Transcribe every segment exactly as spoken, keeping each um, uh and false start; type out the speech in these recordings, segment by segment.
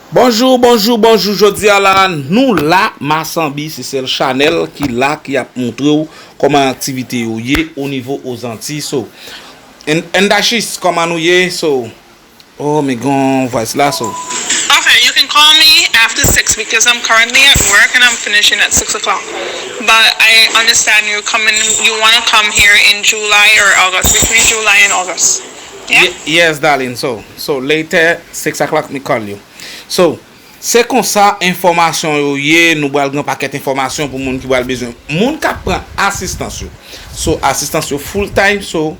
Bonjou, bonjou, bonjou. Jodi a la, nou la, Masanbi, se sèl chanèl ki la, ki ap montre w kòman aktivite yo ye o nivo Ozantiy. So, and, and Dashis, kòman nou ye? So, oh, mi gon voice la, so. Okay, you can call me after six because I'm currently at work and I'm finishing at six o'clock. But I understand you coming, you want to come here in July or August, between July and August. Yeah? Ye- yes, darling. So, so later, six o'clock, mi call you. So, se konsa enfòmasyon yo ye, nou pral gen pakèt enfòmasyon pou moun ki pral bezwen. Moun k ap pran asistans yo. So, asistans yo full time, so,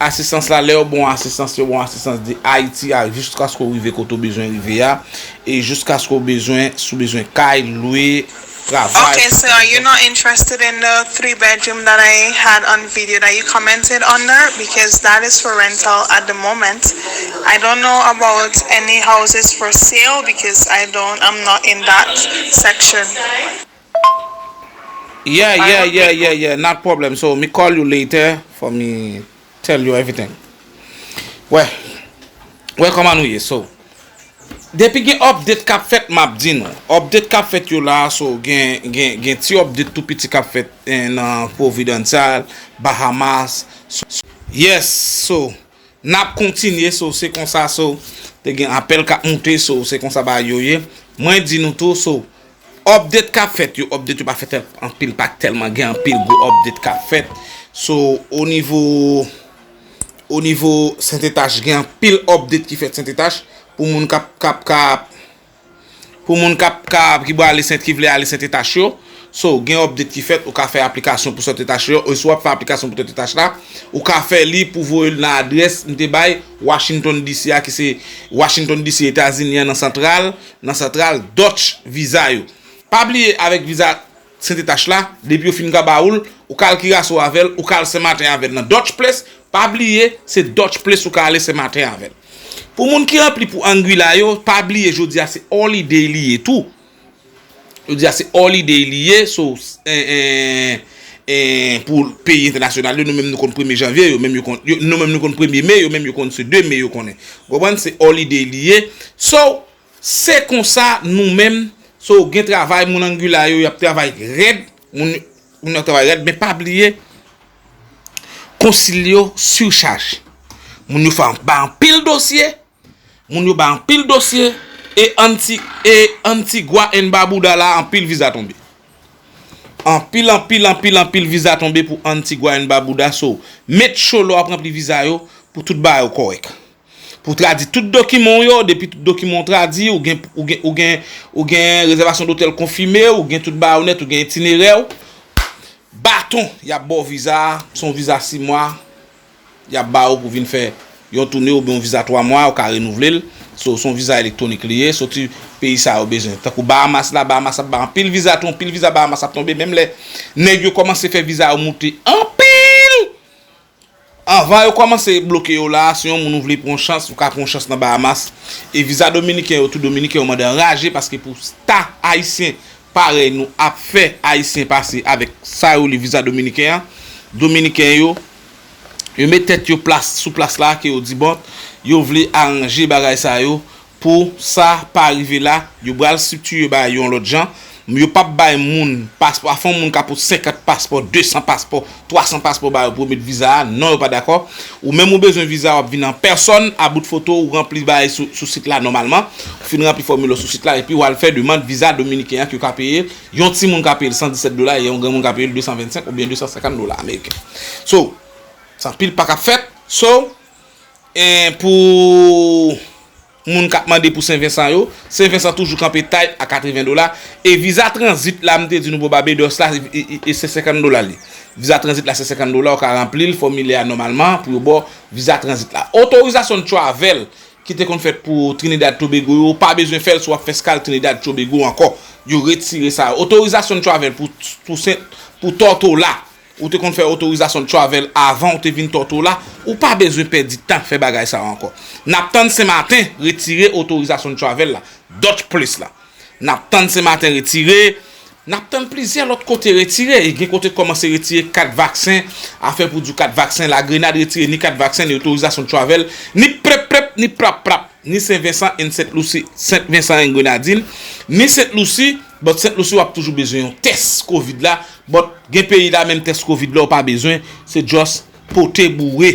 asistans la, lè yo bon asistans, yo bon asistans de Ayiti a jiskaske w rive kote w bezwen rive a, e jiskaske w bezwen, si w bezwen kay, lwe, travay. Okay, so are you not interested in the three bedroom that I had on video that you commented under? Because that is for rental at the moment. I don't know about any houses for sale because I don't, I'm not in that section. Yeah, yeah, yeah, yeah, yeah, not problem. So, mi call you later for mi tell you everything. Wè, wè kòman nou ye, so. Depi gen update k ap fèt, m ap di nou. Update k ap fèt yo la, so, gen, gen, gen ti update tou piti k ap fèt, eh, nan Providencial, Bahamas. So, so, yes, so, n ap kontinye, so, se konsa, so, te gen apèl k ap moute, so, se konsa bagay yo ye. Mwen di nou tou, so, update k ap fèt yo, update yo pa fèt anpil, pa tèlman gen anpil gwo update k ap fèt. So, o nivo, o nivo Sentetache, gen anpil update ki fèt Sentetache pou moun k ap, k ap, k ap, pou moun k ap, k ap, ki pral ale Sent, ki vle ale Sentetache yo. So, gen update ki fèt, ou ka fè aplikasyon pou Sentetache yo, e si w ap fè aplikasyon pou Sentetache la, ou ka fè li pou voye l nan adrès m te bay Washington D C a, ki se Washington D C Etazini an, nan santral, nan santral Dutch Visa yo. Pa bliye avèk viza Sentetache la, depi yo fin ka ba ou l, ou ka al Curaçao avè l, ou ka al Senmaten avè l nan Dutch Place, pa bliye, se Dutch Place ou ka ale Senmaten avè l. Pou moun ki ranpli pou Anguilla yo, pa bliye jodi a se holiday li ye tou. Jodi a se holiday li ye, so, en, en, en, pou peyi entènasyonal yo, nou menm nou konn premye janvye, yo menm yo konn, yo, nou menm nou konn premye me, yo menm yo konn se de me yo konnen. Ou konprann? Se holiday li ye. So, se konsa nou menm, so, gen travay, moun Anguilla yo, y ap travay rèd, moun, moun yo travay rèd, men pa bliye, konsil yo sichaj. Moun yo fè ba anpil dosye, moun yo ba anpil dosye, e Anti-, e Antigua and Barbuda la, anpil viza tonbe. Anpil, anpil, anpil, anpil viza tonbe pou Antigua and Barbuda, so, make sure lè w ap ranpli viza yo, pou tout bagay yo kòrèk. Pou tradi tout dokiman w yo, depi tout dokiman w tradi, ou gen, ou gen, ou gen, ou gen rezèvasyon dotèl konfime, ou gen tout bagay ou nèt, ou gen itinerè w. Baton, y ap ba w viza a, se yon viza sis mwa, y ap ba ou pou vin fè yon toune oubyen yon viza twa mwa, ou ka renouvle l. So, se yon viza elektwonik li ye, soti peyi sa yo bezwen. Tankou Bahamas la, Bahamas ap ba anpil viza, tou anpil viza Bahamas ap tonbe, menm lè nèg yo kòmanse fè viza yo moute anpil. Anvan yo kòmanse bloke yo la, si yon moun ou vle pran chans, ou ka pran chans nan Bahamas. E viza dominiken yo, tou dominiken yo mande anraje, paske pou ta ayisyen parèy nou ap fè ayisyen pase avèk sa yo rele viza dominiken an, dominiken yo, yo met tèt yo plas sou plas la, ke yo di bon, yo vle aranje bagay sa yo, pou sa pa rive la, yo pral estriktiye bagay yo yon lòt jan. Yo p ap bay moun paspò, afè yon moun ka pot senkant paspò, de san paspò, twa san paspò ba yo pou yo met viza a. Non, yo pa dakò. Ou menm ou bezwen viza, w ap vin an pèsòn, a bout foto, ou ranpli bagay sou, sou sit la nòmalman. Ou fin ranpli fòmilè w sou sit la, epi w al fè demann viza dominiken an ke yo ka peye. Yon timoun ka peye l san disèt dola, e yon granmoun ka peye l de san vennsenk oubyen de san senkant dola ameriken. So, se anpil pa k ap fèt. So, e pou moun k ap mande pou Sen Vensan yo, Sen Vensan toujou kanpe tay a katreven dola. E viza tranzit la, m te di nou pou Barbados la, e, e, e se senkant dola li. Viza tranzit la se senkant dola, ou ka ranpli l, fòmilè a nòmalman, pou yo ba w viza tranzit la. Otorizasyon travel ki te konn fèt pou Trinidad Tobago yo, ou pa bezwen fè l si w ap fè eskal Trinidad Tobago ankò. Yo retire sa. Otorizasyon travel pou, pou Sen, pou Tortola. Ou te konn fè otorizasyon travel avan ou te vin Tortola, ou pa bezwen pèdi tan fè bagay sa yo ankò. N ap tann Senmaten retire otorizasyon travel la, Dutch Place la. N ap tann Senmaten retire, n ap tann plizyè lòt kote retire, e gen kote kòmanse retire kat vaksen, afè pou di w kat vaksen, Lagrenad retire ni kat vaksen, ni otorizasyon travel, ni prep, prep, ni Prapprap, ni Sen Vensan and Sent Lousi, Sent Vensan and Grenadin, ni Sent Lousi, but Sent Lousi w ap toujou bezwen yon tès kovid la, but gen peyi la menm tès kovid la ou pa bezwen, se just pote boure.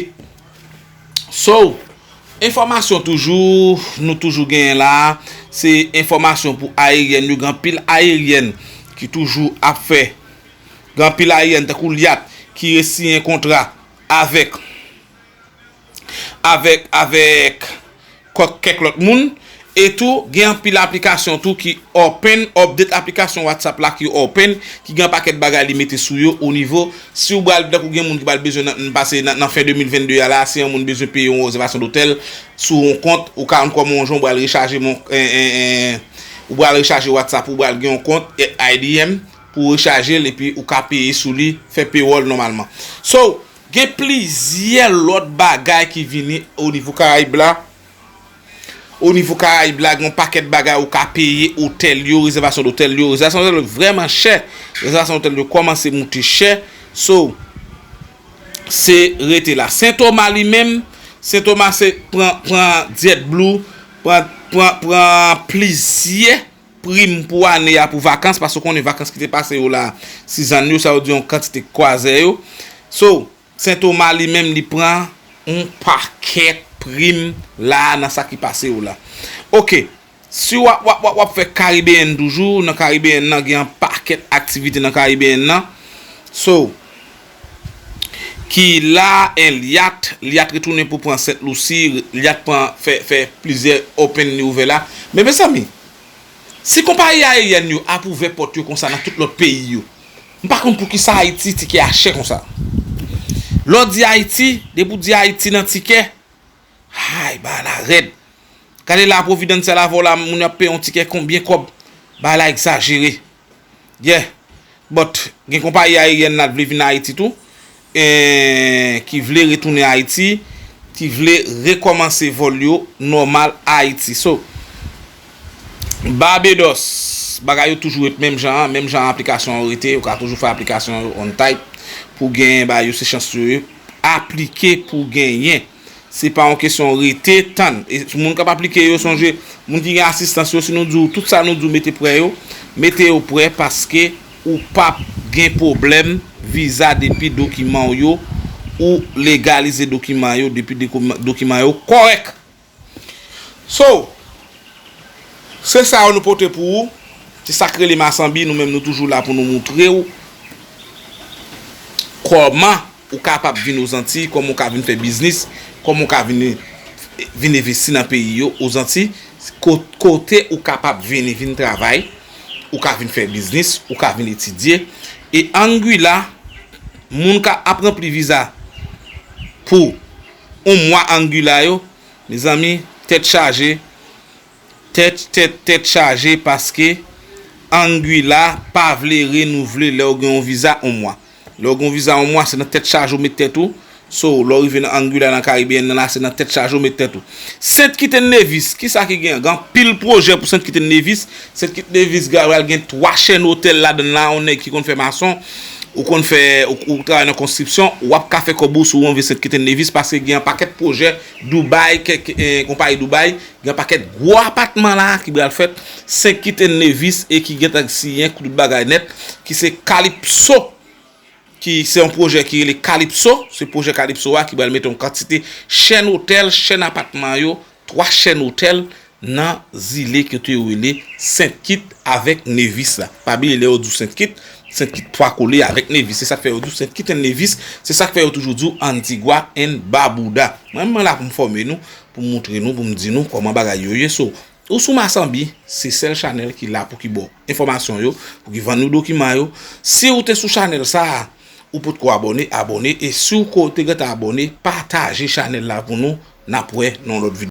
So, enfòmasyon toujou, nou toujou genyen la, se enfòmasyon pou ayeryèn yo, gen anpil ayeryèn ki toujou ap fè, gen anpil ayeryèn tankou Liat ki resiyen kontra avèk, avèk, avèk kòk kèk lòt moun. E tou, gen anpil aplikasyon tou ki open, update aplikasyon WhatsApp la ki open, ki gen pakèt bagay li mete sou yo o nivo. Si w pral, tankou gen moun ki pral bezwen nan, nan pase nan, nan fen de mil vennde a la, si yon moun bezwen peye yon rezèvasyon dotèl sou yon kont, ou ka ann kòman yon jan, ou pral rechaje mon, en, en, en, ou pral rechaje WhatsApp, ou pral gen yon kont, I D M, pou w rechaje l, epi ou ka peye sou li, fè pewòl nòmalman. So, gen plizyè lòt bagay ki vini o nivo Karayib la. O nivo Karayib la, gen yon pakèt bagay ou ka peye, otèl yo, rezèvasyon dotèl yo. Rezèvasyon dotèl yo vrèman chè. Rezèvasyon dotèl yo kòmanse moute chè. So, se rete la. Sen Toma li menm, Sen Toma se pran, pran JetBlue, pran, pran, pran plizyè prim pou ane a pou vakans, paske w konnen vakans ki te pase yo la, sizàn yo, sa yo di yon kantite kwazè yo. So, Sen Toma li menm li pran yon pakèt prim la nan sa ki pase yo la. Ok, si w ap, w ap, w ap, w ap fè Caribbean toujou, nan Caribbean nan gen yon pakèt aktivite nan Caribbean nan. So, ki la, en Liat, Liat retounen pou pran Sent Lousi, Liat pran, fè, fè plizyè open li ouvè la. Men mezanmi, si konpayi ayeryèn yo ap ouvè pòt yo konsa nan tout lòt peyi yo, m pa konn poukisa Ayiti tikè a chè konsa. Lè w di Ayiti, depi w di Ayiti nan tikè, hay, bagay la rèd. Gade la Providencial avè w la, moun yo ap peye yon tikè konbyen kòb? Bagay la egzajere. Yeah. But, gen konpayi ayeryèn la vle vin Ayiti tou, eh, ki vle retounen Ayiti, ki vle rekòmanse vòl yo nòmal Ayiti. So, Barbados, bagay yo toujou ret menm jan an, menm jan aplikasyon yo rete, ou ka toujou fè aplikasyon yo on time pou genyen bagay yo, se chans yo ye. Aplike pou genyen. Se pa yon kesyon rete tann. E moun k ap aplike yo, sonje, moun ki gen asistans yo, si nou di w tout sa nou di w mete prè yo, mete yo prè paske ou p ap gen pwoblèm viza depi dokiman w yo, ou legalize dokiman yo depi dokiman, dokiman yo kòrèk. So, se sa yo nou pote pou ou. Se sa k rele Masanbi, nou menm nou toujou la pou nou moutre w kòman ou kapab vin Ozantiy, kòman ou ka vin fè biznis, kòman ou ka vin, vin envesti nan peyi yo, Ozantiy, ko-, kote ou kapab vini, vin travay, ou ka vin fè biznis, ou ka vin etidye. E Anguilla, moun ka ap ranpli viza pou yon mwa Anguilla yo, mezanmi, tèt chaje, tèt, tèt, tèt chaje paske Anguilla pa vle renouvle lè w gen yon viza yon mwa. Lè w gen yon viza yon mwa, se nan tèt chaje w met tèt ou. So, lè w rive nan Anguilla nan Caribbean nan la, se nan tèt chaje w met tèt ou. Saint Kitts and Nevis, kisa ki gen? Gen anpil pwojè pou Saint Kitts and Nevis. Saint Kitts and Nevis pral gen twa chèn otèl ladann la, yon nèg ki konn fè mason, ou konn fè, ou, ou travay nan konstriksyon, w ap ka fè kòb ou si w anvi Saint Kitts and Nevis, paske gen yon pakèt pwojè Dubai, kèk, eh, konpayi Dubai, gen yon pakèt gwo apatman la ki pral fèt Saint Kitts and Nevis e ki gentan siyen kou tout bagay nèt, ki se Calypso, ki se yon pwojè ki rele Calypso, se pwojè Calypso a ki pral mete yon kantite chèn otèl, chèn apatman yo, twa chèn otèl nan zile kote yo rele Saint Kitts avèk Nevis la. Pa bliye lè yo di w Saint Kitts, Saint Kitts twa kole avèk Nevis. Se sa k fè yo di w Saint Kitts and Nevis, se sa k fè yo toujou di w Antigua and Barbuda. Mwen, mwen la pou m fòme nou, pou m moutre nou, pou m di nou kòman bagay yo ye. So, ou sou Masanbi, se sèl chanèl ki la pou ki ba w enfòmasyon yo, pou ki vann nou dokiman yo. Si ou te sou chanèl sa a, ou potko abòne, abòne. E si w ko te gentan abòne, pataje chanèl la pou nou. N ap wè nan yon lòt videyo.